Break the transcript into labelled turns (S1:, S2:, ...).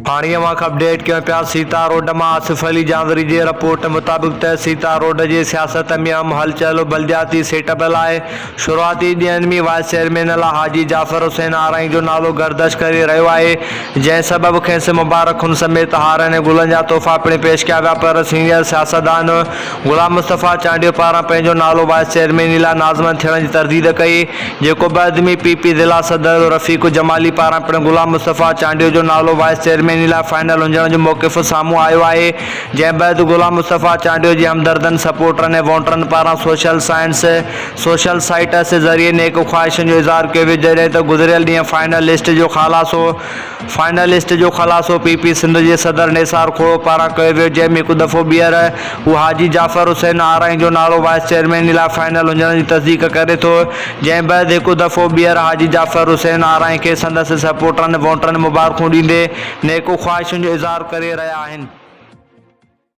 S1: هاڻي اوهان کي اپڊيٽ ڪيون پيا سيتا روڊ مان آصف علي جانوري جي رپورٽ مطابق ته سيتا روڊ جي سياست ۾ اهم هلچل بلدياتي سيٽ اپ لاء شروعاتي ڏينهن ۾ وائيس چيئرمين لاء حاجي جعفر حسين آرائين جو نالو گردش ڪري رهيو آهي جنهن سبب کيس مبارڪن سميت هارن ۽ گلن جا تحفا پڻ پيش ڪيا ويا پر سينيئر سياستدان غلام مصطفيٰ چانڊيو پاران پنهنجو نالو وائيس چيئرميني لاء نازمند ٿيڻ جي ترديد ڪئي، جيڪو بعد ۾ پي پي ضلع صدر رفيق جمالي پاران پڻ غلام مصطفيٰ چانڊيو جو نالو وائيس چيئرميني لاء فائنل هجڻ جو موقف سامهون آيو آهي، جنهن بعد غلام مصطفيٰ چانڊيو جي همدردن، سپورٽرن ۽ وونٽرن پاران سوشل سائنس سوشل سائيٽس ذريعي نيڪ خواهشن جو اظهار ڪيو ويو، جڏهن ته گذريل ڏينهن فائنل لسٽ جو خلاصو فائنل لسٽ جو خلاصو پي پي سنڌ جي صدر نثار کوڙو پاران ڪيو ويو، جنهن ۾ هڪ دفعو ٻيهر هو حاجي جعفر حسين آرائين جو نالو وائيس چيئرميني لاء فائنل هجڻ جي تصديق ڪري ٿو، جنهن بعد هڪ دفعو ٻيهر حاجي جعفر حسين آرائين کي سندس سپورٽرن ووٽرن مبارڪون ڏيندي نيڪ خواهشن جو اظهار ڪري رهيا آهن.